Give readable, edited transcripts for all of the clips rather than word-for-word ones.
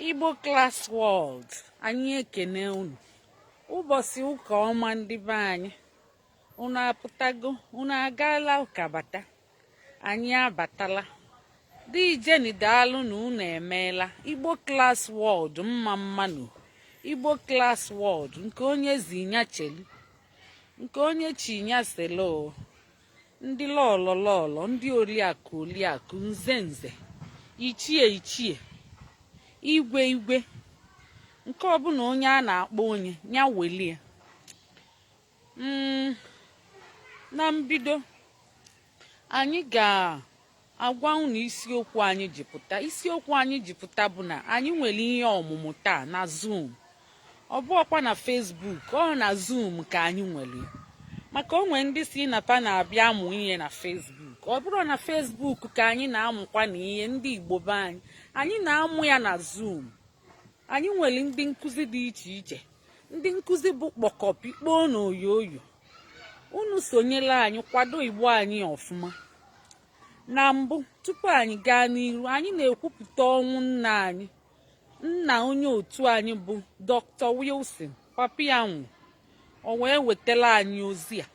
Igbo Class World, anyị ekene unu. Ụbọchị ụka ọma, ndị be anyị. Unu apụtago? Unu agaala ụka bata? Anyị abatala. Dị ijeni, daalụ na unu emeela. Igbo Class World, mma mmanụ. Igbo Class World, nke onye zi ya chelu, nke onye chi ya selo. Ndị lọlọ lọlọ, ndị oliakụ oliakụ, nze nze, ichie ichie, igwe igwe, nke ọbụla onye a na-akpọ onye ya welie. Na mbido, anyị ga-agwa unu isiokwu anyị ji pụta. Isiokwu anyị ji pụta bụ na anyị nwere ihe ọmụmụ taa na Zoom. Ọ bụọkwa na Facebook, ọ na Zoom ka anyị nwere ya, maka onwe ndị si na fa na-abịa amụ ihe na Facebook. Ọ bụrụ na Facebook ka anyị na-amụkwa na ihe ndị Igbo be anyị, anyị na-amụ ya na Zoom. Anyị nwere ndị nkụzi dị iche iche, ndị nkụzi bụ kpọkọpi kpoo na oyoyo. Unu sonyela anyị, kwado Igbo anyị ọfụma. Na mbụ, tupu anyị gaa n'iru, anyị na-ekwupụta ọnwụ nna anyị, nna onye otu anyị bụ Dr. Wilson. Papa ya nwụ, o wee wetara anyị ozi a.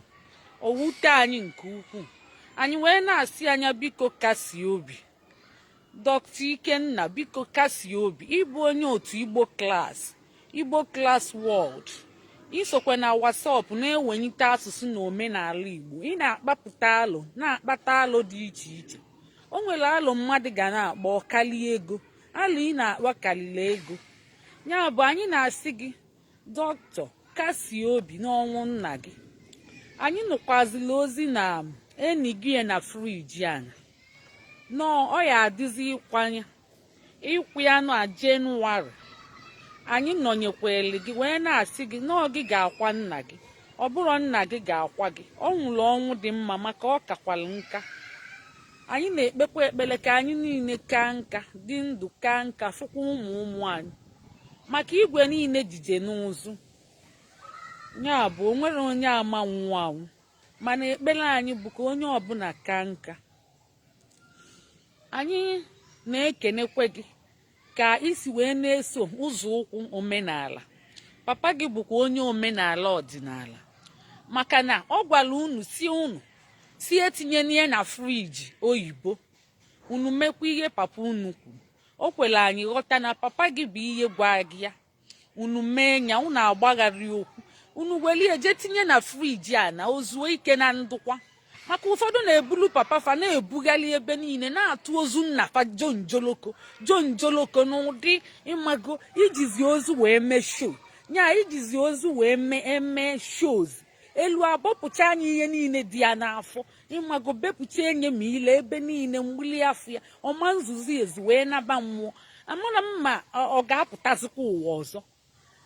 O wute anyị nke ukwuu. Anyị wee na-asị anya, biko kasie obi Dr. Ikenna, biko kasie obi. Ịbụ onye otu Igbo Class, Igbo Class World, isokwe na WhatsApp na-ewelite asụsụ na omenala Igbo. Ị na-akpapụta alụ, na-akpata alụ dị iche iche. O nwere alụ mmadụ ga na-akpọ kalie ego. Alụ ị na-akpọ kalili ego. Ya bụ, anyị na-asị gị, dọkịta, kasie obi n'ọnwụ nna gị. Anyị nụkwazila ozi na enyi gị na fridge ana nọọ, ọ ya adịzi ịkwanye ịkwụ ya na Jenụwarị. Anyị nọnyekwele gị wee na-asị gị na ọ gị ga-akwa nna gị, ọ bụrụ nna gị ga-akwa gị. Ọ nwụrụ ọnwụ dị mma, maka ọ kakwara nka. Anyị na-ekpekwa ekpere ka anyị niile kaa nka, dị ndụ, kaa nka, fụkwa ụmụ ụmụ anyị, maka igwe niile jije n'ụzụ. Ya bụ, o nwere onye ama nwụ anwụ, mana ekpere anyị bụ ka onye ọbụla kaa nka. Anyị na-ekenekwe gị ka isi wee na-eso ụzọ ụkwụ omenala. Papa gị bụkwa onye omenala ọdịnala, maka na ọ gwara unu si unu si etinye ya na fridge oyibo. Unu mekwa ihe papa unu kwuru. O kwere anyị ghọta na papa gị bụ ihe gwa gị ya. Unu mee ya, unu agbagharị okwu, unu welie jee tinye na fridge a na ozuo ike na ndụkwa, maka ụfọdụ na-ebulu papa fa na-ebugharị ebe niile, na-atụ ozu nna fa jonjoloko jonjoloko n'ụdị ịmago ijizi ozu wee mee show nya, ijizi ozu wee mee eme shows elu, abọpụcha anya ihe niile dị ya n'afọ, ịmago, bepụcha enye ma ile ebe niile, mgbuli afọ ya ọma nzuzi ezu wee naba mmụọ. Amara m ma ọ ga-apụtazikwa ụwa ọzọ.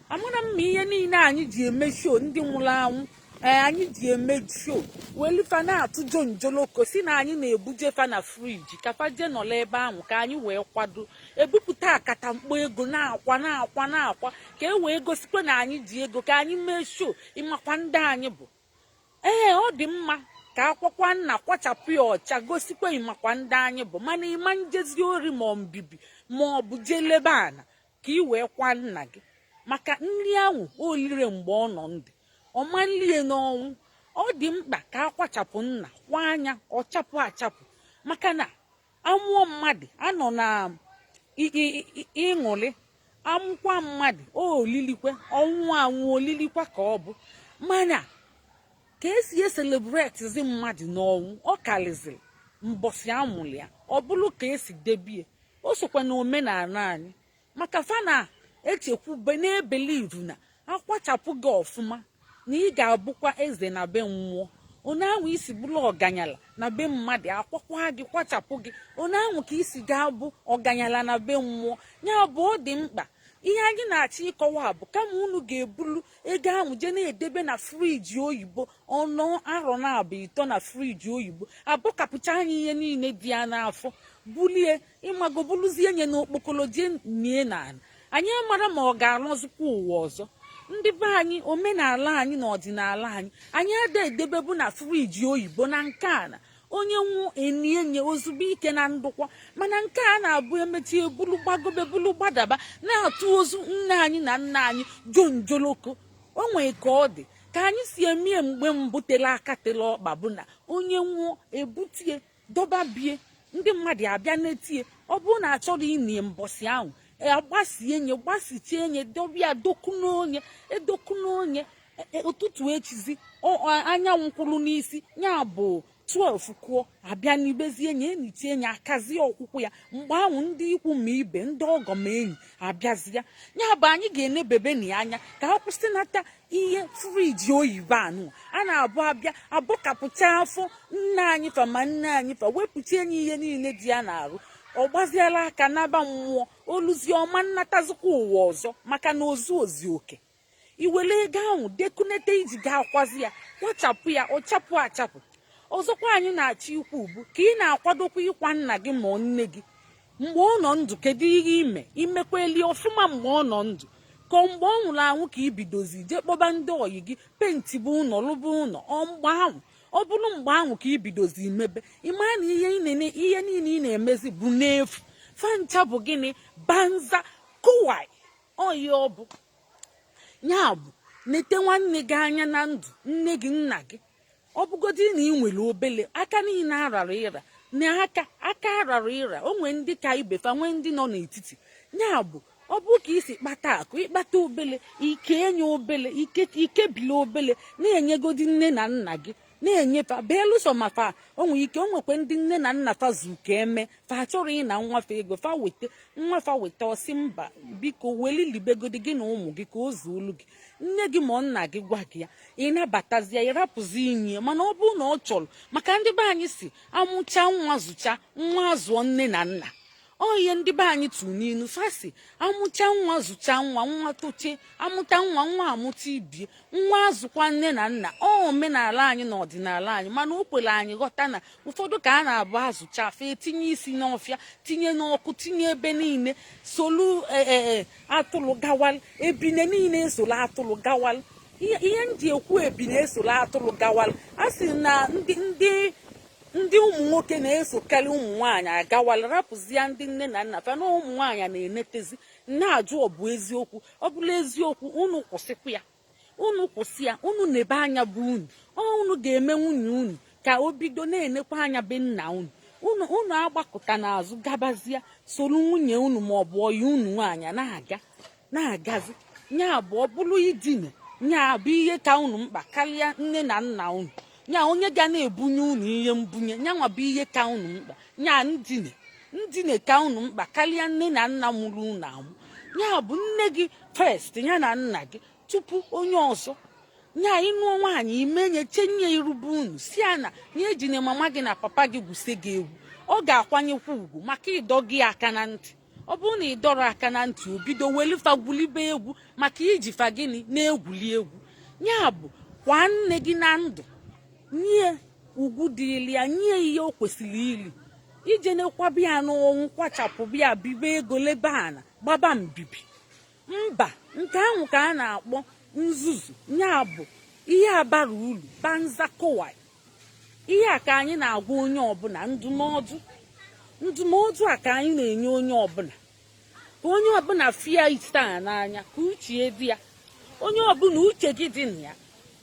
Amara m ma ihe niile anyị ji eme show ndị nwụrụ anwụ, ee, anyị ji eme show welifa na-atụ jonjoloko, si na anyị na-ebuje fa na fridge ka fa jee nọrọ ebe ahụ, ka anyị wee kwado ebupụta akata mkpo ego na-akwa na-akwa na-akwa, ka e wee gosikwa na anyị ji ego, ka anyị mee show. Ịmakwa ndị anyị bụ, ee, ọ dị mma ka akwakwa nna kwachapụ ya ọcha, gosikwa ịmakwa ndị anyị bụ. Mana ịma njezi ori ma mbibi ma ọ bụ jee lebe ana ka ị wee kwa nna gị, maka nri ahụ olire mgbe ọ nọ ndụ, ọma nlie n'ọnwụ. Ọ dị mkpa ka akwachapụ nna kwa anya ọchapụ achapụ, maka na amụọ mmadụ anọ na ịṅụrị, amụkwa mmadụ o olilikwe, ọnwụ anwụ olilikwa ka ọ bụ. Mana ka esi e-celebrate-zi mmadụ n'ọnwụ, ọ karịzịrị mbọsị amụrụ ya. Ọ bụrụ ka esi debie, o sokwa na omenala anyị, maka fa na echekwube na-e-believe na akwachapụ gị ọfụma na ị ga-abụkwa eze na be mmụọ. Onye ahụ isi bụrụ ọganyala na be mmadụ, akwakwa gị kwachapụ gị, onye ahụ ka isi ga-abụ ọganyala na be mmụọ. Ya bụ, ọ dị mkpa. Ihe anyị na-achọ ịkọwa bụ, kama unu ga-ebulu ego ahụ jee na-edebe na fridge oyibo, ọnụ arọ na-abụ ịtọ na fridge oyibo, abọkapụcha anya ihe niile dị ya n'afọ, bulie, ịmago, buluzie nye n'okpokolo jee nie n'ala, anyị amara ma ọ ga-arụzikwa ụwa ọzọ. Ndị be anyị, omenala anyị na ọdịnala anyị, anyị ada edebebu na fridge oyibo na nke a na Onye nwụọ, enie nye ozugbo, ike na ndụkwa. Mana nke a na-abụ emechi, ebulu gbagobe, bulu gbadaba, na-atụ ozu nne anyị na nna anyị jonjoloko. O nwee ka ọ dị ka anyị si emie mgbe mbụ tele aka tele ọkpa, bụ na onye nwụọ, ebutie dọba bie, ndị mmadụ abịa netie. Ọ bụrụ na achọrọ inie mbọsị ahụ, agbasie nye, gbasichie nye, dọbịa doku n'onye edoku n'onye. Ụtụtụ echizi, anyanwụ kwụrụ n'isi ya bụ 12 kụọ, abịa n'ibezie nye, enichie nye, akazie ọkwụkwụ ya. Mgbe ahụ, ndị ikwu ma ibe, ndị ọgọ ma enyi abịazịa. Ya bụ, anyị ga-enebebe na ya anya ka ha kwụsịnata ihe fridge oyibo anụ a na-abụ abịa abọkapụcha afọ nne anyị fa ma nne anyị fa, wepụcha enyi ihe niile dị ya n'arụ. Ọ gbaziela aka naba mmụọ, oluzie ọma nnatazikwa ụwa ọzọ, maka na ozu ozi oke. Iwere ego ahụ dekunete iji ga-akwazi ya, kwachapụ ya, ọchapụ achapụ. Ọzọkwa anyị na-achọ ikwu bụ ka ị na-akwadokwa ịkwa nna gị ma ọ nne gị mgbe ọ nọ ndụ, kedu ihe ime imekweli ọfụma mgbe ọ nọ ndụ, ka mgbe ọ nwụrụ anwụ ka ibidozi jee kpọba ndị oyi gị, paint bụ ụlọ, lụba ụlọ? Ọ mgbe ahụ, ọ bụrụ mgbe ahụ ka ibidozi imebe, ịmara na ihe ị na-ene, ihe niile ị na-emezi bụ n'efu. Fancha bụ gịnị? Banza kowai oyi. Ọ bụ ya bụ, nete nwanne gị anya na ndụ, nne gị, nna gị. Ọ bụgodị na ị nwere obele aka niile arara ịra na aka aka arara ịra, o nwee ndị ka ibe fa, nwee ndị nọ n'etiti. Ya bụ, ọ bụ ka isi kpata akụ, ịkpata obele ike, enye obele ike, ikebili obele, na-enyegodi nne na nna gị, na-enyefa belụsọ ma fa o nwere ike. O nwekwe ndị nne na nna fa zu ka eme, fa chọrọ ị na nwafa ego fa weta, nwafa weta, ọsị mba, biko welilibegodi gị na ụmụ gị ka o zuolu gị. Nne gị ma ọ nna gị gwa gị ya, ị nabatazie, ịrapụzi inye. Mana ọ bụrụ na ọ chọrọ, maka ndị be anyị si amụcha nwa zụcha nwa, azụọ nne na nna. Ọ ihe ndị be anyị tụ n'ilu, fasi amụcha nwa zụcha nwa, nwa tochie, amụta nwa, nwa amụta ibie, nwa azụkwa nne na nna. Ọ omenala anyị na ọdịnala anyị, mana o kwere anyị ghọta na ụfọdụ ka a na-abụ azụcha fa, etinye isi n'ọfịa, tinye n'ọkụ, tinye ebe niile, solu ee atụrụ gawal, ebine niile esolu atụrụ gawal. Ihe m ji ekwu ebine esolu atụrụ gawal, a sị na ndị ụmụ nwoke na-esokarị ụmụ nwaanyị agawala, rapụzie ndị nne na nna fa, na ụmụ nwaanyị na-enetezi na-ajụ. Ọ bụ eziokwu? Ọ bụrụ eziokwu, unu kwụsịkwa ya, unu kwụsị ya. Unu nebe anya bụ unu, ọ unu ga-eme nwunye unu ka o bido na-enekwa anya be nna unu. Unu unu agbakọta n'azụ gabazie, soro nwunye unu ma ọ bụ ọyị unu nwaanyị na-aga na-agazi. Nya bụ, ọ bụrụ idina, nya bụ ihe ka unu mkpa karịa nne na nna unu. Nya onye ga na-ebunye unu ihe mbunye, nyanwa bụ ihe ka unu mkpa. Nya ndine ndine ka unu mkpa karịa nne na nna mụrụ unu amụ. Ya bụ, nne gị first, ya na nna gị tupu onye ọzọ. Nya ịnụọ nwaanyị, imenye chenye irube unu si ya na ya ejine mama gị na papa gị gwuse gị egwu, ọ ga-akwanyekwa ugwu maka ịdọ gị aka na ntị. Ọ bụrụ na ị dọrọ aka na ntị, o bido welifa gwulibe egwu maka iji fa gịnị na-egwuli egwu. Ya bụ, kwa nne gị na ndụ, nye ugwu dịrị ya, nye ihe o kwesịrị ili, ije nekwaba ya n'ọnwụ, kwachapụba ya, bibe ego, lebe ana, gbaba mbibi. Mba, nke ahụ ka a na-akpọ nzuzu. Ya bụ, ihe abara uru banza kowai. Ihe a ka anyị na-agwa onye ọbụla, ndụmọdụ, ndụmọdụ a ka anyị na-enye onye ọbụla, ka onye ọbụla fia ite a n'anya, ka uche dị ya. Onye ọbụla uche gị dị na ya,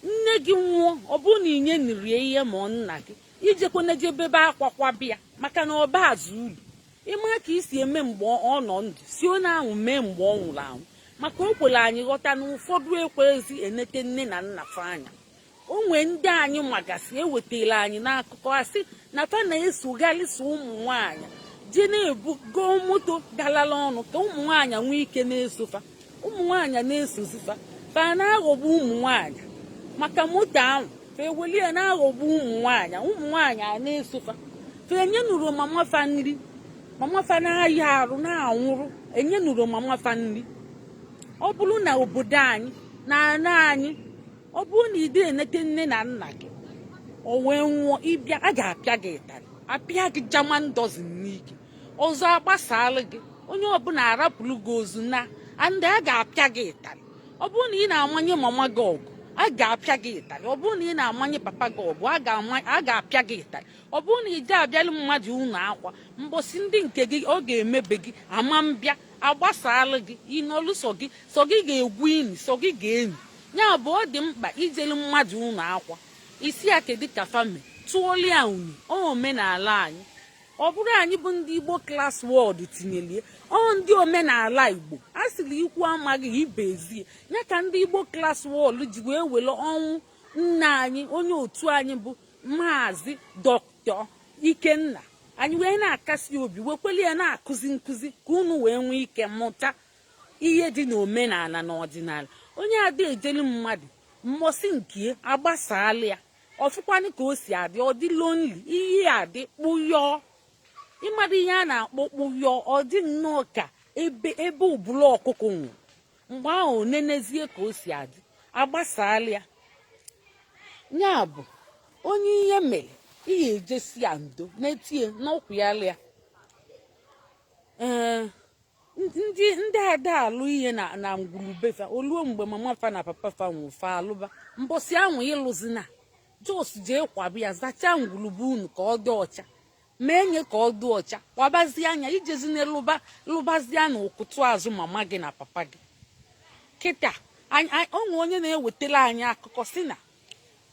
nne gị nwụọ, ọ bụrụ na inye nrie ihe ma ọ nna gị, ijekwana jebebe akwa kwabịa, maka na ọba azụ uru. Ịma ka isi eme mgbe ọ nọ ndụ, si onye ahụ mee mgbe ọ nwụrụ anwụ, maka o kwere anyị ghọta na ụfọdụ ekwerezi enete nne na nna fa anya. O nwee ndị anyị magasị ewetara anyị n'akụkọ, asị na fa na-esogharịso ụmụ nwanyị jee na-ebu goo moto galala ọnụ, ka ụmụ nwaanyị nwee ike na-esofa, ụmụ nwaanyị na-esozifa fa, na-aghọgbu ụmụ nwaanyị maka moto ahụ. Fa ewelie na-aghọgbu ụmụ nwaanyị, ụmụ nwaanyị a na-esofa. Fa enyenụrụ mama fa nri, mama fa na-aya arụ na-anwụrụ, enyenụrụ mama fa nri. Ọ bụrụ na obodo anyị na ana anyị, ọ bụrụ na ị dị enete nne na nna gị, o wee nwụọ, ịbịa, a ga-apịa gị ịtarị, apịa gị German dozen n'ike. Ọzọ agbasala gị, onye ọbụla arapụrụ gị ozu na andị, a ga-apịa gị ịtarị. Ọ bụrụ na ị na-amanye mama gị ọgụ A ga-apịa gị ịtarị. Ọ bụrụ na ị na-amanye papa gị ọbụ, a ga-apịa gị ịtarị. Ọ bụrụ na ị je abịalụ mmadụ ụlọ akwa, mbọsị ndị nke gị ọ ga-emebe gị ama mbịa agbasaalụ gị, ịnọlụ sọ gị, sọ gị ga-egwu ini, sọ gị ga-enyi ya. Bụ ọ dị mkpa ijelu mmadụ ụlọ akwa, isi ya kedu ka fami tụọlụ ya uni. Ọ omenala anyị. Ọ bụrụ anyị bụ ndị Igbo Class World tinyelie, ọ ndị omenala Igbo a sịrị ikwu amaghị ibe ezie ya ka ndị Igbo Class World ji wee were ọnwụ nna anyị, onye otu anyị bụ Maazị Dr. Ikenna, anyị wee na-akasi obi, wekweli ya na-akụzi nkụzi ka unu wee nwee ike mụta ihe dị n'omenala na ọdịnala. Onye ada ejelu mmadụ mmọsị nke agbasala ya, ọfụkwanụ ka o si adị, ọ dị lonely, ihe adị kpụyọọ. Ịmara ihe a na-akpọ kpụyọọ? Ọ dị nnọọ ka ebe ebe ụbụla ọkụkọ nwụrụ. Mgbe ahụ nenezie ka o si adị, agbasala ya. Ya bụ onye ihe mere ihe ejesi ya ndo na-etie n'ọkwụ ya ya. Ee, ndị ada alụ ihe na ngwurube fa oluo mgbe mama fa na papa fa nwụ, fa alụba. Mbọsị ahụ ịlụzina, just jee kwaba ya, zachaa ngwurube unu ka ọ dị ọcha, mee nye ka ọ dị ọcha, kwabazie anya. Ijezina lụba, lụbazie na ụkụtụ azụ mama gị na papa gị. Kịta onwe onye na-ewetara anyị akụkọ si na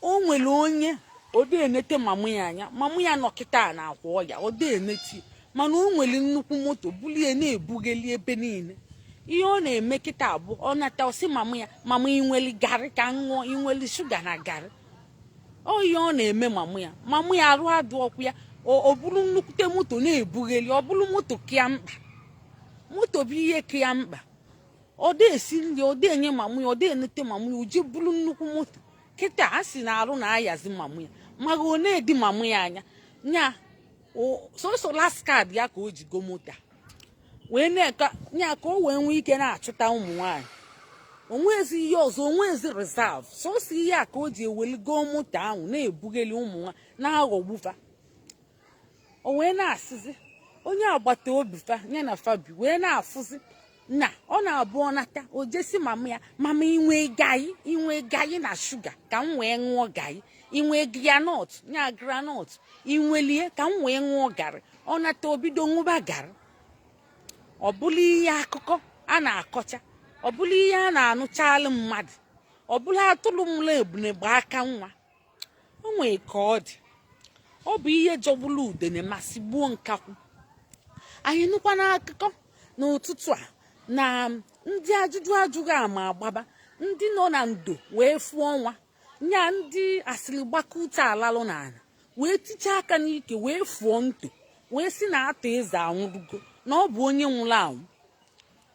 o nwere onye ode enete mama ya anya. Mama ya nọ kịta na-akwa ọya, ode eneti, mana o nwere nnukwu moto bulie na-ebugheli ebe niile. Ihe ọ na-eme kịta bụ ọ nata, ọsị mama ya, "Mama, inweli garị ka m ṅụọ? Inweli shuga na garị?" Ọ ihe ọ na-eme mama ya. Mama ya arụ adụ ọkụ ya, o buru nnukwute moto na-ebugheli. Ọ bụrụ moto kịa mkpa, moto bụ ihe kịa mkpa. Ọ dị esi nri, ọ dị enye mama ya, ọ dị enete mama ya, o ji buru nnukwu moto. Kịta a sị na arụ na-ayazi mama ya, maka ọ na-edi mama ya anya nya sọsọ last card ya ka o ji go moto wee na-eke nya, ka o wee nwee ike na-achụta ụmụ nwanyị. Onwezi ihe ọzọ, onwezi reserve, sọsọ ihe a ka o ji eweli goo moto ahụ na-ebugheli ụmụ nwa na-aghọgbufa. O wee na-asịzi onye agbata obi fa ya na fabi wee na-afụzi na ọ na-abụ ọnata, o jesi mama ya, "Mama, inwe gayi? Inwe gayi na shuga ka m wee ṅụọ gayi? Inwe groundnut nya groundnut inwelie ka m wee ṅụọ garị?" Ọ nata, obido ṅụba garị. Ọ bụla ihe akụkọ a na-akọcha, ọ bụla ihe a na-anụchalụ mmadụ, ọ bụla atụrụ mụla ebune gba aka nwa. O nwee ka ọ dị, ọ bụ ihe jọgburu udene ma sigbuo nkakwụ. Anyị nụkwa n'akụkọ n'ụtụtụ a na ndị ajụjụ ajụghị ama agbaba, ndị nọ na ndo wee fụọ ọnwa nya, ndị asịrị gbakọta alalụ n'ala wee tichaa aka n'ike wee fụọ nto, wee sị na atọ eze anwụrụgo, na ọ bụ onye nwụrụ anwụ.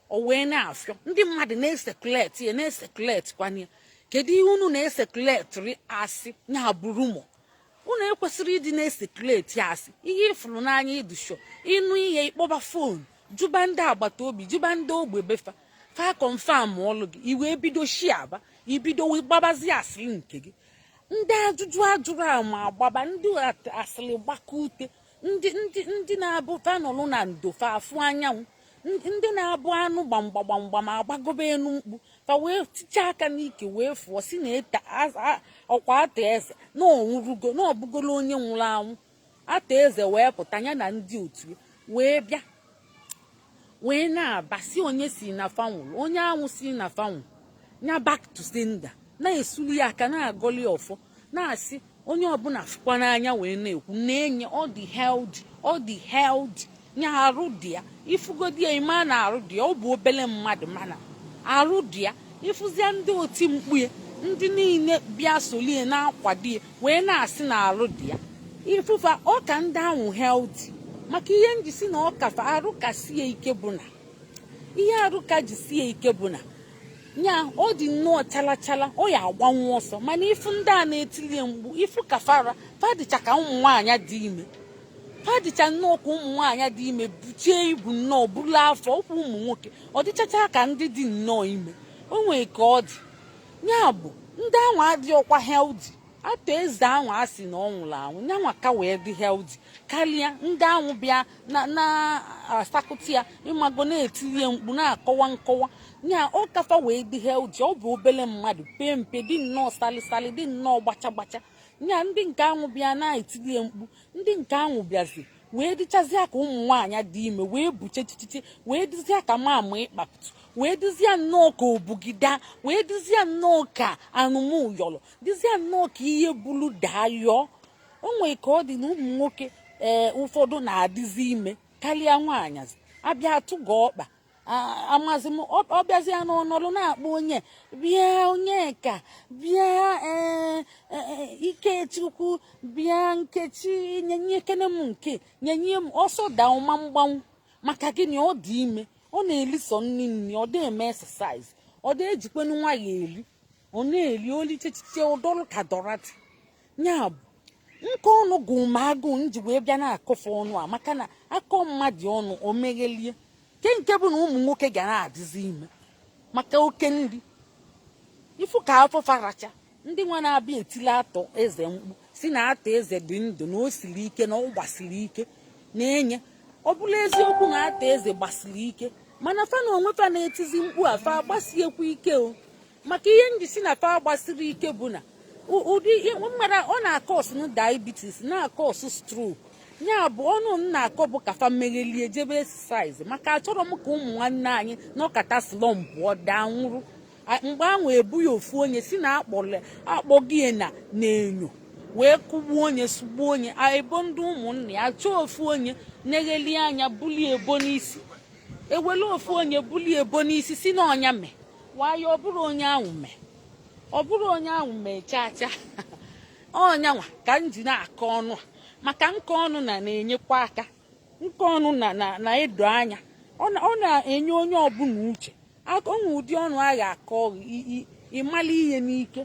O wee na-afịọ ndị mmadụ na-ecirculate ya, na-ecirculate kwana ya. Kedu ihe unu na-ecirculateri? Asị ya bụrụ mụ, unu ekwesịrị ịdị na-ecirculate asị. Ihe ịfụrụ n'anya ịdụsho ịnụ ihe, ịkpọba phone, jụba ndị agbata obi, jụba ndị ogbe befa, fa confirm ọlụ gị, i wee bido shi aba, ibido wee gbabazie asịrị nke gị. Ndị ajụjụ ajụrụ ama agbaba, ndị asịrị gbakọ ute, ndị na-abụ fanọlụ na ndo fa afụ anyanwụ, ndị na-abụ anụ gbamgba gbamgbam agbagobe enu mkpu, fa wee tichaa aka n'ike wee fụọ si na ịta ọkwa ata eze na ọnwụrugo, na ọbụgolo onye nwụrụ anwụ. Ata eze wee pụta ya na ndị otu ya wee bịa wee na-aba si onye si na fa nwụrụ, onye anwụ si na fa nwụrụ ya, back to sender, na-esuli ya aka, na-agọli ọfọ, na-asị onye ọbụla fụkwa n'anya wee na-ekwu na-enye ọ dị healthy, ọ dị healthy nya, arụ dị ya. Ifugodi ya, ime na arụ dị ya. Ọ bụ obele mmadụ mana arụ dị ya. Ịfụzia ndị oti mkpu ya, ndị niile bịa solie na-akwado ya wee na-asị na arụ dị ya, ifụfa ọka ndị ahụ healthy. Maka ihe njisi na ọka fa arụ ka sie ike bụ na ihe arụ ka ji sie ike bụ na nya ọ dị nnọọ chala chala, ọ ya agbanwu ọsọ. Mana ifu ndị a na-etili mgbu, ifu ka fara fa dịcha ka ụmụ nwaanyị dị ime, fa dịcha nnọọ ka ụmụ nwaanyị dị ime, buchie ibu nnọọ, buru afọ ụkwụ. Ụmụ nwoke ọ dịchacha ka ndị dị nnọọ ime. O nwee ka ọ dị ya bụ ndị ahụ adịghị ọkwa healthy. Atọ eze ahụ a sị na ọ nwụrụ anwụ nyanwa ka wee dị healthy karịa ndị ahụ bịa na na-asakụta ya, ịmago, na-etinye mkpu, na-akọwa nkọwa. Nya ọ kafa wee dị healthy. Ọ bụ obele mmadụ, pee mpe, dị nnọọ salịsalị, dị nnọọ gbacha gbacha. Nya ndị nke ahụ bịa na-etilie mkpu, ndị nke ahụ bịazi wee dịchazịa ka ụmụ nwaanyị dị ime, wee buche chichichi, wee dịzịa ka mamụ ịkpapụtụ, wee dịzịa nnọọ ka obugida, wee dịzịa nnọọ ka anụmụyọlọ, dịzịa nnọọ ka ihe bulu daa yọọ. O nwere ka ọ dị na ụmụ nwoke ee ụfọdụ na-adịzi ime karịa nwaanyị. Abịa atụga ọkpa, amazi m, ọ bịazịa n'ọnọlụ na-akpọ onye bịa, onye ka bịa, ee Ikechukwu bịa, Nkechi nyenye kene m, nke nyenye m ọsọ daa ọma mgbanwu. Maka gịnị? Ọ dị ime, ọ na-eli sọ nni nni, ọ dị eme exercise, ọ dị ejikwenu nwayọ eli, ọ na-eli olichechiche ụdọrụ ka dọrati. Ya bụ nke ọnụ gụ m agụụ m ji wee bịa na-akọfe ọnụ a, maka na akọ mmadụ ọnụ o meghelie ke nke bụ na ụmụ nwoke ga na-adịzi ime maka oke nri. Ifu ka afọ faracha ndị nwa na-abịa etili atọ eze mkpu, si na atọ eze dị ndụ, na o siri ike, na ọ gbasiri ike na-enye. Ọ bụrụ eziokwu na atọ eze gbasiri ike, mana fa na onwe fa na-etizi mkpu a, fa agbasiekwa ike o. Maka ihe nji si na fa gbasiri ike bụ na ụdị mara ọ na-acause diabetes, na-acause stroke. Ya bụ ọnụ m na-akọ bụ ka fa meghelie, jebe exercise, maka achọrọ m ka ụmụ nwanne anyị nọkata slump ọ daa nwụrụ. Mgbe ahụ ebu ya ofu onye si na akpọghị na n'enyo wee kụgbuo onye, sugbuo onye, ebo ndị ụmụnna ya chọọ ofu onye na-egheli anya bulie ebo n'isi, ewele ofu onye bulie ebo n'isi, si na ọnya mee nwayọ. Ọ bụrụ onye ahụ mee, ọ bụrụ onye ahụ mee chaa chaa ọnya nwa ka m ji na-akọ ọnụ a, maka nke ọnụ na na-enyekwa aka, nke ọnụ na na na-edo anya, ọ na-enye onye ọbụla uche. Onwe ụdị ọnụ a ga-akọ, ịmala ihe n'ike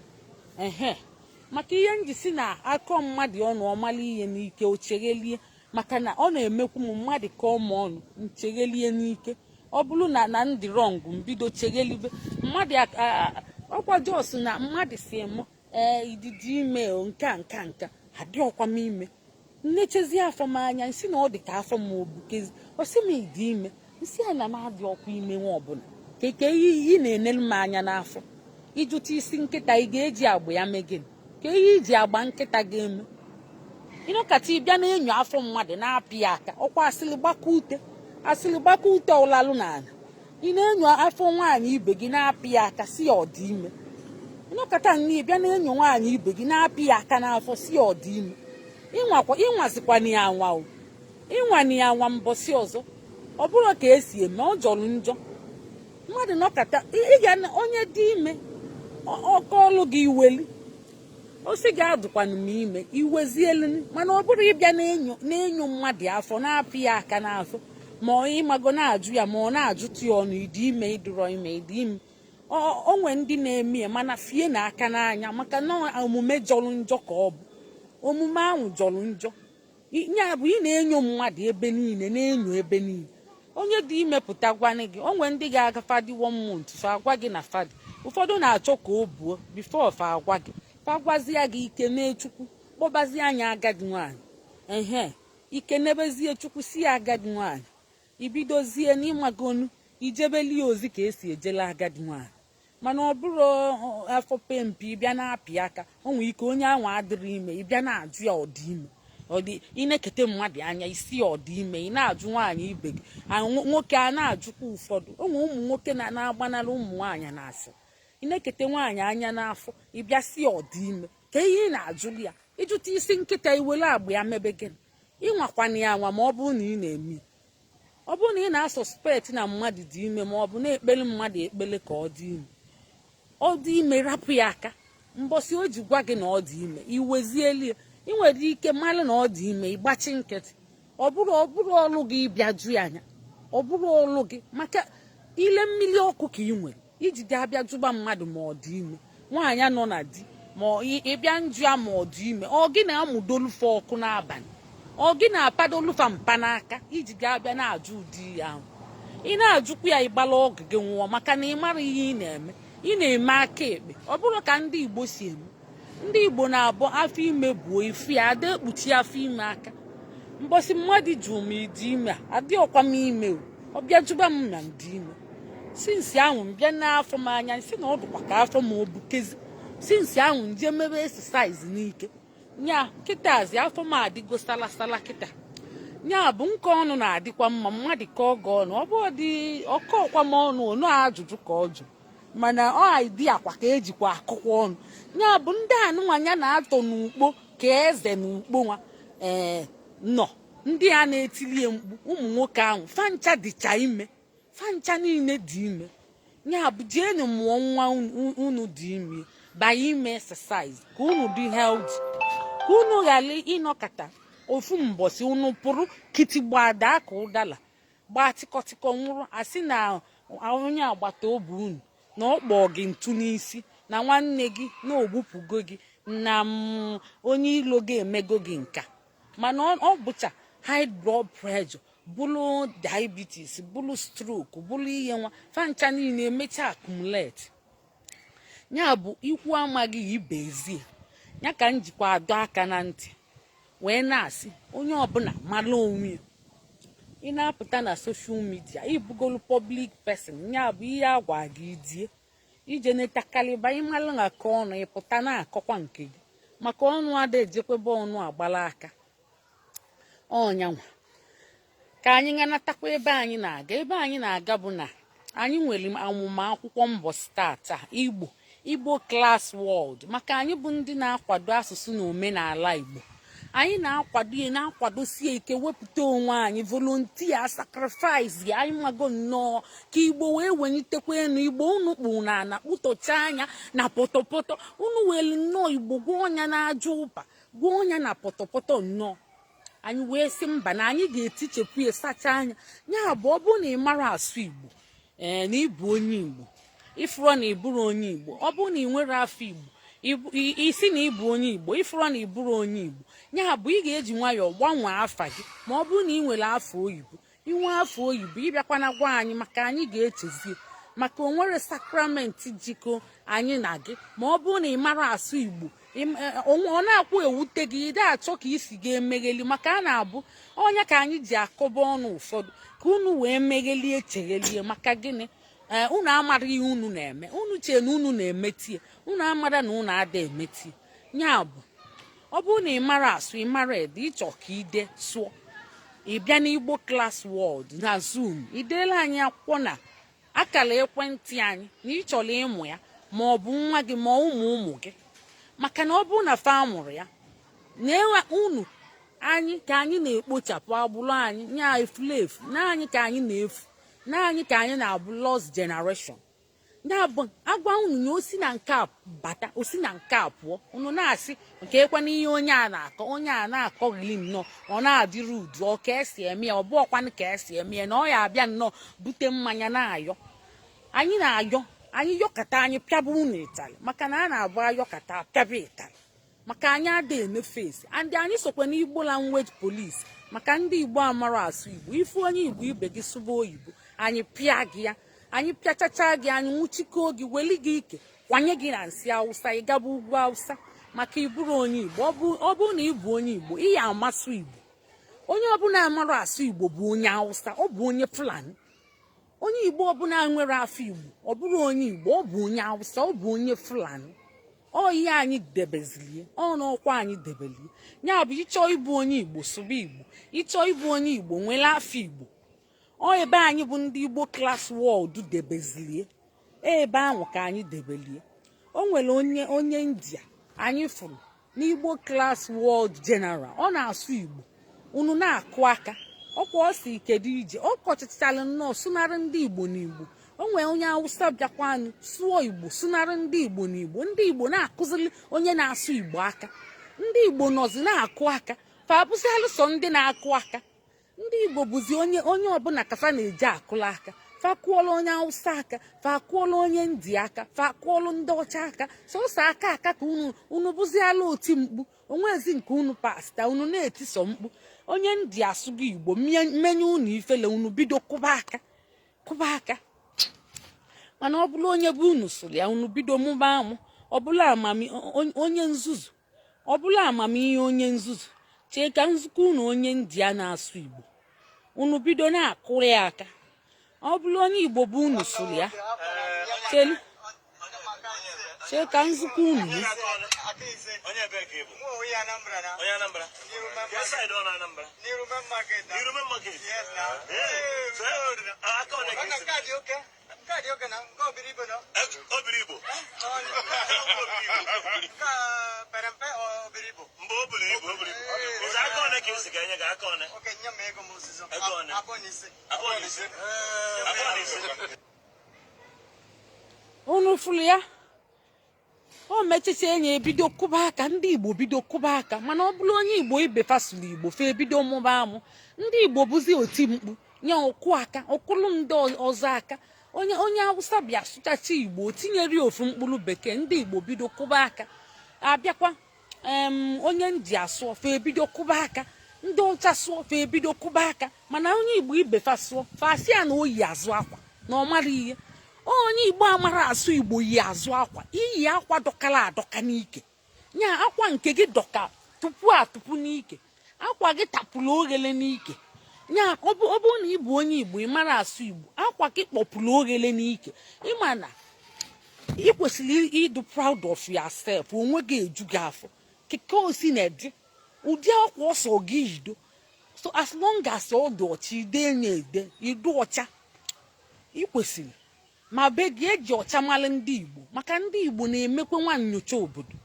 ehe. Maka ihe nji si na akọ mmadụ ọnụ ọmala ihe n'ike, o cheghelie, maka na ọ na-emekwu m mmadụ kọọ m ọnụ, ncheghelie n'ike. Ọ bụrụ na na ndị wrong, mbido cheghelibe mmadụ. Ọkwa jos na mmadụ si m ee ididi ime o, nke a nka nka adị ọkwa m ime, nnechezi afọ m anya, nsị na ọ dị ka afọ m obukezi. Ọ sị m ịdị ime, nsị a na m adị ọkwa ime nwa ọbụla. Keke ihe ị na-enelu m anya n'afọ, ịjụta isi nkịta ị ga-eji agba ya mee gịnị? Ka ihe iji agba nkịta ga-eme? Ịnọkata ịbịa na-enyo afọ mmadụ na-apị ya aka, ọkwa asịlị gbakọ ute, asịlị gbakọ ute ọlalụ n'ala. Ị na-enyo afọ nwaanyị ibe gị na-apị ya aka, si ya ọ dị ime. Ịnọkata nne ịbịa na-enyo nwaanyị ibe gị na-apị ya aka n'afọ, si ya ọ dị ime. Ịnwakwa ịnwazikwana ya anwa o, ịnwani ya anwa mbọsị ọzọ. Ọ bụrụ ka esi eme, ọ jọrọ njọ. Mmadụ nọkata ị ga onye dị ime ọkọọlụ gị iweli o si gị adụkwanụ m ime, iwezielu. Mana ọ bụrụ ịbịa na-enyo na-enyo mmadụ afọ, na-apị ya aka n'afọ, ma ọ ịmago na-ajụ ya, ma ọ na-ajụtụ ya ọnụ, ịdị ime, ịdụrọ ime, ịdị ime. O nwe ndị na-eme ya, mana fie na aka n'anya, maka na omume jọrọ njọ ka ọ bụ. Omume ahụ jọrọ njọ. Ya bụ ị na-enyo mmadụ ebe niile, na-enyo ebe niile. Onye dị ime pụta gwanị gị. O nwee ndị ga-aga fadi one month fa agwa gị na fadi. Ụfọdụ na-achọ ka o buo before fa agwa gị. Fa gwazie gị, ike mee Chukwu, kpọbazie anya agadi nwaanyị ehe, ike nebezie Chukwu, si ya agadi nwaanyị, ibidozie n'ịmagonu ijebelie ozi ka esi ejele agadi nwaanyị. Mana ọ bụrụ afọ pempe ịbịa na-apị aka, o nwere ike onye ahụ adịrị ime, ịbịa na-ajụ ya ọ dị ime, ọ dị. Ị na-ekete mmadụ anya isi ya ọ dị ime, ị na-ajụ nwaanyị ibe gị, nwoke a na-ajụkwa. Ụfọdụ ụmụ ụmụ nwoke na-agbanarị ụmụ nwaanyị na-asị ị na-ekete nwaanyị anya n'afọ, ịbịa si ya ọ dị ime, ka ihe ị na-ajụli ya. Ịjụta isi nkịta, iwere agba ya mebe gịnị? Ịnwakwana ya anwa. Ma ọ bụrụ na ị na-eme, ọ bụrụ na ị na-asuspect na mmadụ dị ime, ma ọ bụ na-ekpere mmadụ ekpere ka ọ dị ime, ọ dị ime, rapụ ya aka. Mbọsị o ji gwa gị na ọ dị ime, iwezieli ya. Ị nwere ike mara na ọ dị ime, ịgbachi nkịtị. Ọ bụrụ ọlụ gị ịbịa jụ ya anya, ọ bụrụ ọlụ gị, maka ile mmiri ọkụ ka ị nwere iji ga abịa jụba mmadụ ma ọ dị ime. Nwaanyị nọ na di, ma ịbịa njụ ya ma ọ dị ime, ọ gị na-amụdolufe ọkụ n'abalị, ọ gị na-apadolufa mpa n'aka iji ga abịa na-ajụ ụdị ya ahụ ị na-ajụkwa ya. Ịgbala ọgụ gị nwụọ, maka na ị mara ihe ị na-eme. Ị na-eme aka ekpe. Ọ bụrụ ka ndị Igbo si eme, ndị Igbo na-abụ afọ ime buo ifu ya, ada ekpuchi afọ ime aka. Mbọsị mmadụ jụrụ m ịdị ime a, adị ọkwa m ime o, ọ bịa jụba m na m dị ime. Since ahụ m bịa n'afọ m anya, si na ọ dụkwa ka afọ m o bukezi. Since ahụ nje mebe exercise n'ike nya. Kịtazi afọ m adịgo salasala kịta. Ya bụ, nke ọnụ na-adịkwa mma mmadụ ka ọ ga ọnụ. Ọ bụ dị ọkọkwa m ọnụ ọnụ ajụjụ ka ọ jụ, mana ọ dị akwa ka ejikwa akụkwa ọnụ. Ya bụ, ndị anụnwanya na-atọ n'ukpo ka eze n'ukpo nwa ee nọ, ndị a na-etilie mkpu, ụmụ nwoke ahụ fancha dịcha ime, fancha niile dị ime. Ya bụ, jeenu mụọ nwa unu dị ime, banye ime exercise ka unu dị healthy, ka unu ghara ịnọkọta ofu mbọsị unu pụrụ kitigbada ka ụdala gbaa tịkọtịkọ nwụrụ, asị na onye agbata obi unu na ọ kpọọ gị ntu n'isi, na nwanne gị na ogbupụgo gị, na onye ilo gị emego gị nka. Mana ọ bụcha high blood pressure, bụrụ diabetes, bụrụ stroke, bụrụ ihe nwa fancha niile emecha accumulate. Ya bụ, ikwu amaghị ibe ezie ya ka m jikwa adọ aka na ntị wee na-asị onye ọbụla mara onwe ya. Ị na-apụta na social media, ịbụgolu public person. Ya bụ, ihe agwa gị die ije netakarịba ịmalụ na ka ọnụ ịpụta na-akọkwa nke gị, maka ọnụ ada ejekwebe ọnụ agbala aka ọnyanwa. Ka anyị ganatakwa ebe anyị na-aga. Ebe anyị na-aga bụ na anyị nwere amụma akwụkwọ mbọsị tata, Igbo Class World, maka anyị bụ ndị na-akwado asụsụ na omenala Igbo. Anyị na-akwado ya, na-akwadosie ike, wepụta onwe anyị, volunteer, sacrifice ya. Anyị mago nnọọ ka Igbo wee welitekwa enu. Igbo unu kpụ na ana kpụtọcha anya na pọtọpọtọ unu were nnọọ Igbo gwụọ ọnya na aja ụpa, gwụọ ọnya na pọtọpọtọ nnọọ. Anyị wee sị mba, na anyị ga-etichepụ ya, sacha anya. Ya bụ, ọ bụrụ na ị mara asụ Igbo, ee, na ịbụ onye Igbo, ịfụrọ na ịbụrụ onye Igbo. Ọ bụrụ na ị nwere afọ Igbo, isi na ịbụ onye Igbo, ịfụrọ na ịbụrụ onye Igbo. Ya bụ, ị ga-eji nwayọọ gbanwee afa gị. Ma ọ bụrụ na ị nwere afọ oyibo, inwe afọ oyibo, ịbịakwana gwa anyị, maka anyị ga-echezie, maka o nwere sakramenti jikọ anyị na gị. Ma ọ bụrụ na ị mara asụ Igbo, ọ na-akwụ ewute gị, ị achọ ka isi ga-emegheli, maka a na-abụ ọnya ka anyị ji akọba ọnụ ụfọdụ ka unu wee meghelie, cheghelie. Maka gịnị? Ee, unu amara ihe unu na-eme. Unu chee na unu na-emetie, unu amara na unu ada emetie. Ya bụ, ọ bụrụ na ị mara asụ, ị mara ede, ịchọ ka ide sụọ, ị bịa n'Igbo Class World na Zoom, ideela anyị akwụkwọ na akara ekwentị anyị na ị chọrọ ịmụ ya, ma ọ bụ nwa gị, ma ụmụ ụmụ gị. Maka na ọ bụrụ na fa mụrụ ya na unu, anyị ka anyị na-ekpochapụ agbụrụ anyị nya efulefu na anyị ka anyị na-efu na anyị ka anyị na-abụ lost generation. Ya bụ, agwa unu na osi na nke a bata, osi na nke a pụọ, unu na-asị nke ekwe na ihe onye a na-akọ, onye a na-akọghịli nnọọ, ọ na-adịrị udu, ọ ka esi eme ya, ọ bụ ọkwanụ ka esi eme ya, na ọ ya abịa nnọọ bute mmanya na-ayọ anyị, na-ayọ anyị, yọkata anyị pịaba unu ịtalị, maka na a na-abụ ayọkata apịaba ịtalị, maka anyị ada eme face and anyị sokwa n'Igbo language police, maka ndị Igbo amara asụ Igbo. Ifu onye Igbo ibe gị sụba oyibo, anyị pịa gị ya, anyị pịachacha gị, anyị nwụchikọọ gị, weli gị ike, kwanye gị na nsị Awụsa, ịgaba ugwu Awụsa, maka ịbụrụ onye Igbo. Ọ bụrụ na ị bụ onye Igbo, ị ya amasụ Igbo. Onye ọbụla amara asụ Igbo bụ onye Awụsa, ọ bụ onye Fulani. Onye Igbo ọbụla nwere afọ Igbo, ọ bụrụ onye Igbo, ọ bụ onye Awụsa, ọ bụ onye Fulani. Ọ ihe anyị debezilie, ọ n'ọkwa anyị debelie. Ya bụ, ịchọọ ịbụ onye Igbo, sụba Igbo. Ịchọọ ịbụ onye Igbo, nwere afọ Igbo. Ọ ebe anyị bụ ndị Igbo Class World debezilie, ebe ahụ ka anyị debelie. O nwere onye India anyị fụrụ n'Igbo Class World General, ọ na-asụ Igbo, unu na-akụ aka. Ọkwa ọ si kedu ije, ọ kọchachara nnọọ, sụnarị ndị Igbo n'Igbo. O nwere onye Awụsa bịakwanụ sụọ Igbo, sụnarị ndị Igbo n'Igbo. Ndị Igbo na-akụziri onye na-asụ Igbo aka, ndị Igbo nọzi na-akụ aka. Fa abụzialụ sọ ndị na-akụ aka. Ndị Igbo bụzi onye ọbụla kafa na-eji akụla aka. Fa kụọla onye Awụsa aka, fa kụọla onye India aka, fa kụọla ndị ọcha aka, sọsọ aka aka ka unu. Unu bụziala oti mkpu onwezi nke unu pasta, unu na-etiso mkpu. Onye India asụgo Igbo menye unu ifele, unu bido kụba aka, kụba aka. Mana ọ bụrụ onye bụ unu sụrụ ya, unu bido mụba amụ. Ọbụla onye nzuzu, ọbụla amamihe onye nzuzu chee ka nzukọ unu, onye India na-asụ Igbo, unu bido na-akụrụ ya aka. Ọ bụrụ onye Igbo bụ unu sụrụ ya. Chelu, chee ka nzukọ unu ya. Onye ebe ka ị bụ? Onye Anambra? Ke side ọ na Anambra? N'iru Main Market? Ee, so, aka one ka isi? Obiri Igbo. Mba, o buru ibu, o buru ibu. Ụzọ aka one ka isi ka enye gị aka one? Ego one? 25. 25. Unu fụrụ ya, o mechicha enyi ebido kụba aka. Ndị Igbo bido kụba aka, mana ọ bụrụ onye Igbo ibe fa sụrụ Igbo, fa ebido mụba amụ. Ndị Igbo bụzi oti mkpu nye ọkụ aka, ọkụlụ ndị ọzọ aka. Onye Awụsa bịa sụchacha Igbo, tinyere ya ofu mkpụrụ bekee, ndị Igbo bido kụba aka. Abịakwa onye India sụọ, fa ebido kụba aka. Ndị ọcha sụọ, fa ebido kụba aka. Mana onye Igbo ibe fa sụọ, fa asị ya na o yi azụ akwa, na ọ mara ihe. Onye Igbo amara asụ Igbo yi azụ akwa, iyi akwa dọkara adọka n'ike nya akwa nke gị dọka tupu atụpụ n'ike, akwa gị tapụrụ oghele n'ike nya. Ọ bụrụ na ị bụ onye Igbo, ị mara asụ Igbo, akwa gị kpọpụrụ oghele n'ike, ịma na ị kwesịrị ịdụ proud of yourself. Onwe gị eju gị afọ keke osi na-edi ụdị akwa ọsọ gị yido. So as long as ọ dị ọcha, ide enye ede idu ọcha, ị kwesịrị ma be gị eji ọcha mara ndị Igbo, maka ndị Igbo na-emekwe nwa nyocha obodo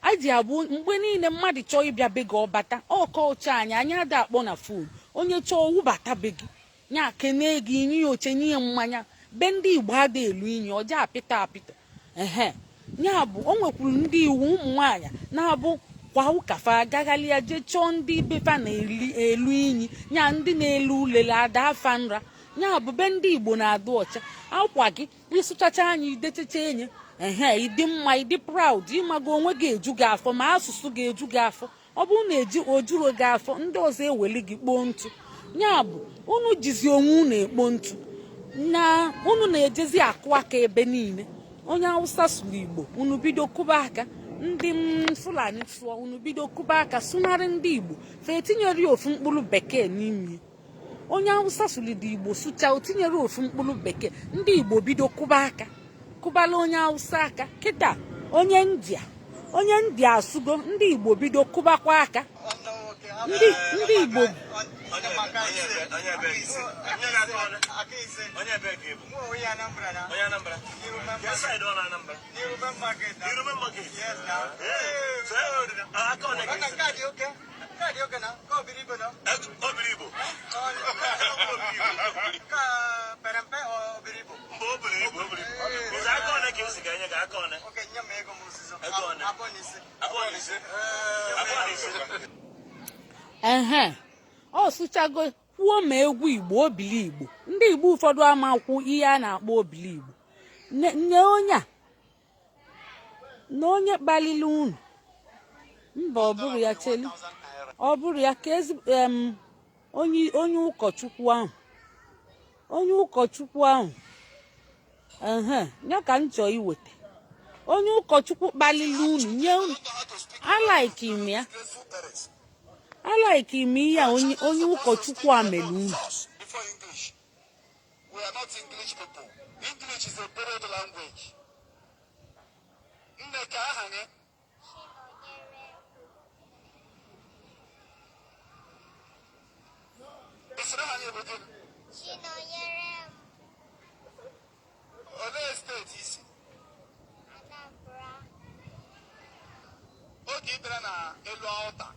anyị ji abụ mgbe niile mmadụ chọọ ịbịa be gị, ọbata ọkọ ọcha. Anyị ada akpọ na phone. Onye chọọ wụbata be gị, nya kene gị, nye ya oche, nye ya mmanya. Be ndị Igbo ada elu inyi ọja apịta apịta. Ehe, ya bụ o nwekwuru ndị iwu ụmụ nwaanyị na-abụ kwa ụka fa agaghalịa jee chọọ ndị befa na-elu inyi, nya ndị na-elu ulele ada afa nra. Ya bụ be ndị Igbo na-adụ ọcha. Akwa gị ịsụchacha anya, idechecha enye, ehe, ịdị mma, ịdị proud, ịmago onwe gị eju gị afọ, ma asụsụ ga-eju gị afọ. Ọ bụrụ na eji ojuro gị afọ, ndị ọzọ eweli gị kpoo ntụ. Ya bụ unu jizi onwe unu ekpo ntụ na unu na-ejezi akụ aka ebe niile. Onye Awụsa sụrụ Igbo, unu bido kụba aka. Ndị Fulani sụọ, unu bido kụba aka, sụnarị ndị Igbo fa etinyere ya ofu mkpụrụ bekee n'ime. Onye Awụsa sụlide Igbo sụcha, o tinyere ofu mkpụrụ bekee, ndị Igbo bido kụba aka, kụbala onye Awụsa aka. Kịta onye India asụgo, ndị Igbo bido kụbakwa aka. Ndị Igbo. Onye ebe ka ị bụ? Onye Anambra? Ke side ọ na Anambra? N'iru Main Market? Ee, so, aka one ka isi? Obiri Igbo. Mba, o buru ibu, o buru ibu. Ụzọ aka one ka isi ka enye gị aka one? Ego one? 25. 25. Ehe, ọ sụchago, kwuo ma egwu Igbo, obili Igbo. Ndị Igbo ụfọdụ amakwu ihe a na-akpọ obili Igbo. Nye onye a na onye kpalili unu. Mba, ọ bụrụ ya, chelu, ọ bụrụ ya ka ezi onye ụkọchukwu ahụ, ehe, ya ka m chọọ iweta onye ụkọchukwu kpalili unu. Nye unu, a-like m ya, a-like m ihe a onye ụkọchukwu a mere unu. Before English. We are not English people. English is a borrowed language. Nne, ka aha gị? Chinonyere. Ị sịrị aha gị bụ gịnị? Chinonyere m. Olee steeti isi? Anambra. Oge ị bịara na elu altar,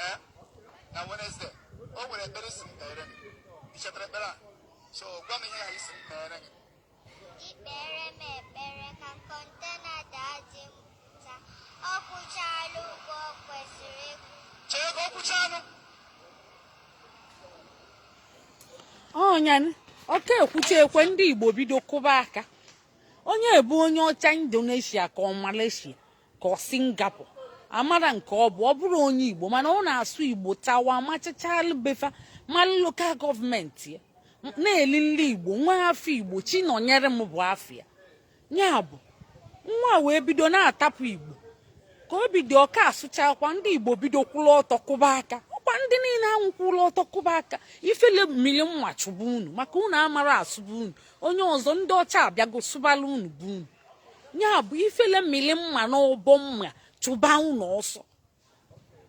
eh? Na Wednesday, o nwere ekpere isi m kpere gị. Ị chetara ekpere a? So gwa m ihe ha isi m kpere gị. Ikpere m ekpere ka container daa dị m taa. Ọ kwụchala ụgwọ ọ kwesịrị ịkwụ. Chee ka ọ kwụchanụ. Ọnya ọka ekwucha ekwe, ndị Igbo bido kụba aka. Onye bụ onye ọcha Indonesia ka ọ Malaysia ka ọ Singapore, amara nke ọ bụ, ọ bụrụ onye Igbo, mana ọ na-asụ Igbo tawa machachalụ befa, malụ local government ya, na-eli nri Igbo, nwa afọ Igbo. Chinọnyere m bụ afọ ya. Ya bụ nwa wee bido na-atapụ Igbo ka o bido ọka asụchakwa, ndị Igbo bido kwụrụ ọtọ kụba aka. Ọkwa Ọkwa ndị niile anwụkwụla ọtọ kụba aka, ifele mmiri mma chụba unu, maka unu amara asụba unu. Onye ọzọ, ndị ọcha abịago sụbala unu bụ unu. Ya bụ, ifele mmiri mma na ụbọ mma chụba unu ọsọ.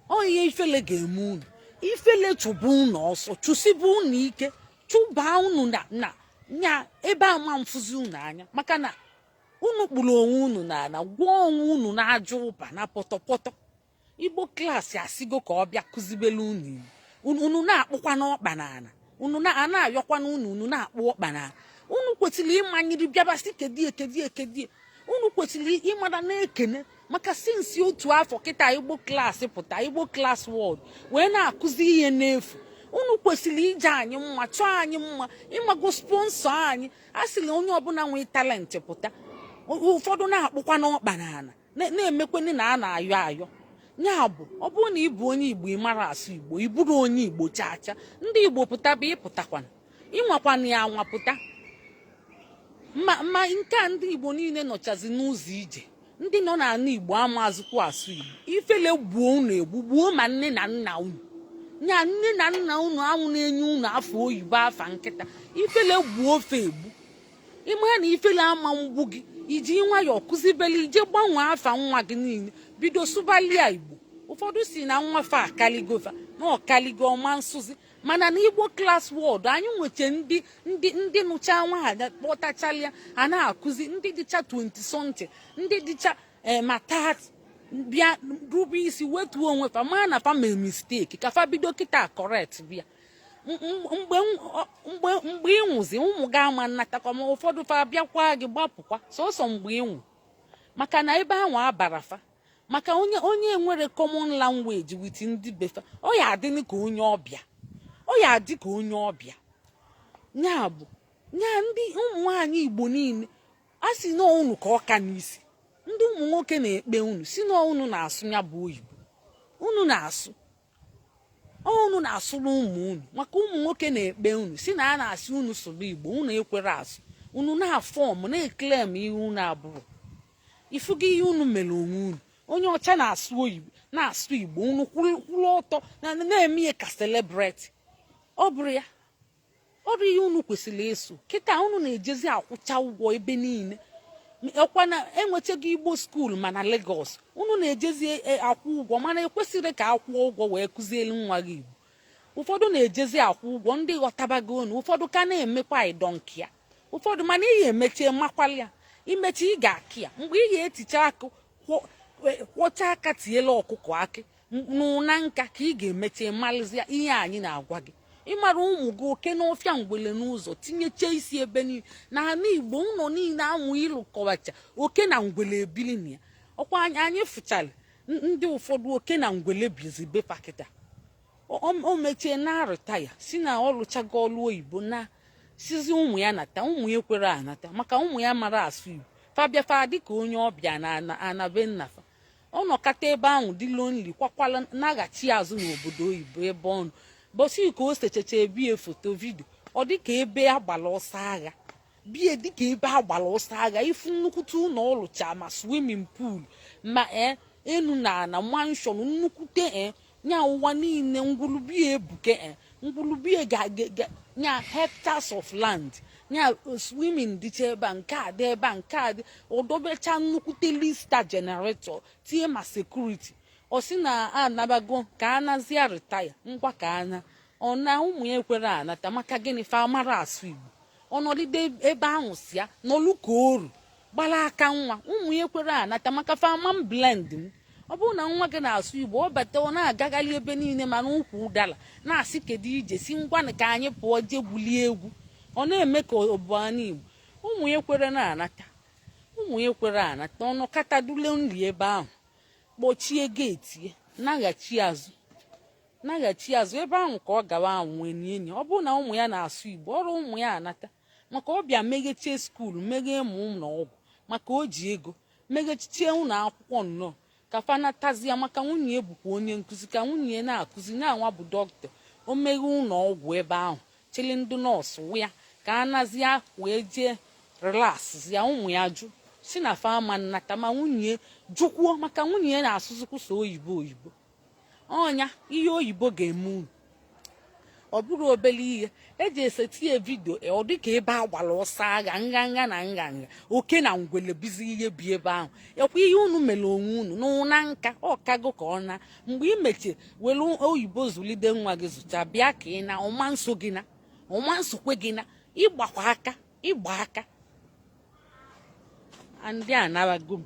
Ọ ihe ifele ga-eme unu. Ifele chụba unu ọsọ, chụsiba unu ike, chụba unu na nya ebe ama mfụzi unu anya, maka na unu kpụrụ onwe unu n'ala, gwụọ onwe unu na-aja ụba na pọtọpọtọ. Igbo Class asịgo ka ọ bịa kụzibelu unu Igbo, unu na-akpụkwa n'ọkpa n'ala, unu a na-ayọkwa unu, unu na-akpụ ọkpa n'ala. Unu kwesịrị ịmanyere bịabasị kedie kedie kedie. Unu kwesịrị ịmara na-ekene, maka since otu afọ kịta Igbo Class pụta, Igbo Class World wee na-akụzi ihe n'efu. Unu kwesịrị ije anyị mma, chọọ anyị mma, ịmago sponsor anyị. A sịrị onye ọbụla nwee talent pụta. Ụfọdụ na-akpụkwa n'ọkpa n'ala, na-emekweni na a na-ayọ ayọ. Ya bụ, ọ bụrụ na ị bụ onye Igbo, ị mara asụ Igbo, ị bụrụ onye Igbo chaa chaa. Ndị Igbo pụta bụ ịpụtakwana, ịnwakwana ya anwa pụta. Ma nke a, ndị Igbo niile nọchazi n'ụzọ ije. Ndị nọ n'ala Igbo amazịkwa asụ Igbo. Ifele gbuo unu egbu, gbuo ma nne na nna unu, nya nne na nna unu anwụ na-enye unu afọ oyibo, afa nkịta. Ifele gbuo ofe egbu. Ịmara na ifele ama mgbu gị, iji nwayọọ kụzibeli, ije gbanwee afa nwa gị niile, bido sụbalia Igbo. Ụfọdụ si na nwa fa akaligofa na ọkaligo ọma nsụzi, mana na Igbo Class World anyị nweche ndị nụcha nwa ha kpọtachalia, a na-akụzi. Ndị dịcha 20 something, ndị dịcha ma 30, bịa rube isi, wetuo onwe fa, maa na fa mee mistake, ka fa bido kịta correct. Bịa mgbe ị nwụzi, ụmụ gị ama nnatakwa, ma ụfọdụ fa bịakwa gị gbapụkwa sọsọ mgbe ị nwụ, maka na ebe ahụ abara fa, maka onye nwere common language with ndị befa, ọ ya adị ka onye ọbịa, ọ ya adị ka onye ọbịa. Ya bụ, nya ndị ụmụ nwaanyị Igbo niile, a sị na unu ka ọka n'isi. Ndị ụmụ nwoke na-ekpe unu si na unu na-asụ ya bụ oyibo, unu na-asụ, unu na-asụrụ ụmụ unu, maka ụmụ nwoke na-ekpe unu si na a na-asị unu sụrụ Igbo, unu ekwere asụ. Unu na-aform, na-eclaim ihe unu abụrụ. Ifugo ihe unu mere onwe unu? Onye ọcha na-asụ oyibo, na-asụ Igbo, unu kwụrụ ọtọ na-eme ihe ka celebrate. Ọ bụrụ ya ọrụ ihe unu kwesịrị ịsụ kịta, unu na-ejezi akwụcha ụgwọ ebe niile. Ọkwa na enwetago Igbo school, mana Lagos unu na-ejezi akwụ ụgwọ, mana ekwesịrị ka akwụọ ụgwọ wee kụzielu nwa gị Igbo. Ụfọdụ na-ejezi akwụ ụgwọ, ndị ghọtabago unu. Ụfọdụ ka na-emekwa idonki ya ụfọdụ, mana ị ga-emechie makwali ya. Imechi, ị ga-akị ya mgbe ị ga-eticha akụ, kwọcha aka, tiela ọkụkọ akị n'ụna nka, ka ị ga-emechi malizia ihe anyị na-agwa gị. Ịmara ụmụ gị oke n'ọfịa, ngwele n'ụzọ, tinyeche isi ebe niile n'ala Igbo. Ụlọ niile anwụ ịlụkọwacha, oke na ngwele ebili na ya. Ọkwa anyị fụchara ndị ụfọdụ oke na ngwele bizi befa kịta. O mechie na retire, si na ọ lụchago ọlụ oyibo, na sizi ụmụ ya nata. Ụmụ ya ekwere anata, maka ụmụ ya mara asụ Igbo. Fa dịka onye ọbịa na anabe nna fa. Ọ nọkata ebe ahụ dị lonely, kwakwala naghachi azụ n'obodo oyibo ebe ọ nọ. Bọsị ka o sechacha ebie foto video, ọ dịka ebe agbara ọsọ agha bie, dịka ebe agbara ọsọ agha. Ifu nnukwute ụlọ ọlụcha, ma swimming pool, ma enu na ana mansion nnukwute nya ụwa niile. Ngwulubie ebuke ngwulubie ga nya hectares of land, nya swimming dịcha ebe a, nke a dị ebe a, nke a dị. Ọdọbecha nnukwute Lister generator, tie ma security. Ọ sị na anabago ka anazie retire ngwa, ka ana ọ na ụmụ ya ekwere anata. Maka gịnị? Fa mara asụ Igbo. Ọnọdụ ebe ahụ si ya nọlụ ka oru gbara aka nwa. Ụmụ ya ekwere anata, maka fama blend m. Ọ bụrụ na nwa gị na-asụ Igbo, ọ bata, ọ na-agagharị ebe niile, mana ụkwụ ụdara na-asị kedu ije, si ngwanụ ka anyị pụọ jee gwulie egwu, ọ na-eme ka ọ bụ anya Igbo. Ụmụ ya ekwere na-anata, ụmụ ya ekwere anata. Ọnọkata dule nri ebe ahụ, kpọchie gate ya, naghachi azụ, naghachi azụ ebe ahụ ka ọ gawa anwụ enyi enyi. Ọ bụrụ na ụmụ ya na-asụ Igbo, ọrụ ụmụ ya anata, maka ọ bịa meghechie school, meghee ma ụlọ ọgwụ, maka o ji ego meghechie ụlọ akwụkwọ nnọọ, ka fa natazie, maka nwunye bụkwa onye nkụzi, ka nwunye na-akụzi, na-anwa bụ dọkịta. O meghe ụlọ ọgwụ ebe ahụ, chịrị ndị nọọsụ ya ka a nazie wee jee relax ya. Ụmụ ya jụ, si na fa ama nnata, ma nwunye jụkwuo, maka nwunye na-asụzikwu so oyibo oyibo. Ọnya ihe oyibo ga-eme unu, ọ bụrụ obere ihe eji esetie video. Ọ dịka ebe a gbara ọsọ agha, nganga na nganga, oke na ngwele bizi ihe bi ebe ahụ. Ekwa ihe unu mere onwe unu n'ụna nka ọkago ka ọ na mgbe ị mechie were oyibo zụlide nwa gị, zụcha bịa ka ị na ọma nso gị na ọma nsokwe gị na ịgbakwa aka ịgba aka. Ndị a narago m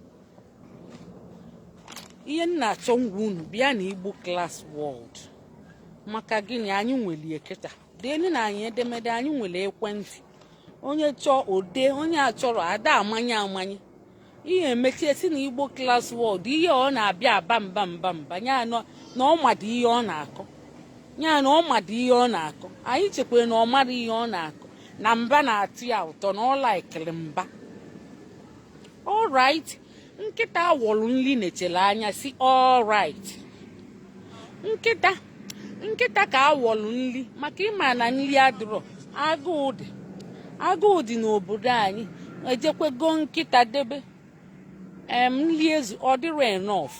ihe m na-achọ. Ngwa, unu bịa na Igbo Class World. Maka gịnị? Anyị nwere eketa deenu na anyị edemede, anyị nwere ekwentị. Onye chọọ ode, onye achọrọ ada amanye amanye. Ihe emechie si na Igbo Class World, ihe ọ na-abịa aba mba mba mba ya na ọ madụ ihe ọ na-akọ, ya na ọ madụ ihe ọ na-akọ. Anyị chekwara na ọ mara ihe ọ na-akọ, na mba na-atụ ya ụtọ, na ọ laikiri mba. Alright, nkịta awọlụ nri nechere anya si alright. Nkịta, nkịta ka awọlụ nri, maka ịma na nri adịrọ, agụụ dị, agụụ dị n'obodo anyị. Ejekwego nkịta debe nri ezu, ọ dịrọ enough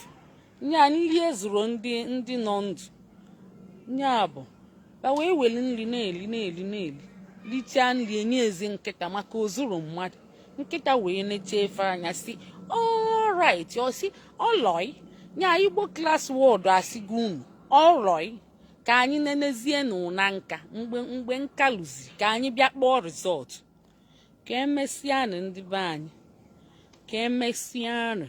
nya nri ezuru ndị nọ ndụ. Nya bụ ba wee were nri na-eli, na-eli, na-eli, lichaa nri, enye ezi nkịta maka ozuru mmadụ. Nkịta wee neche efe anya si alright. Ọ si ọlọi nya. Igbo Class World asịgo unu ọlọi, ka anyị nenezie n'ụna nka mgbe nka lụzi, ka anyị bịa kpọọ result. Ka emesịanụ, ndị be anyị, ka emesịanụ.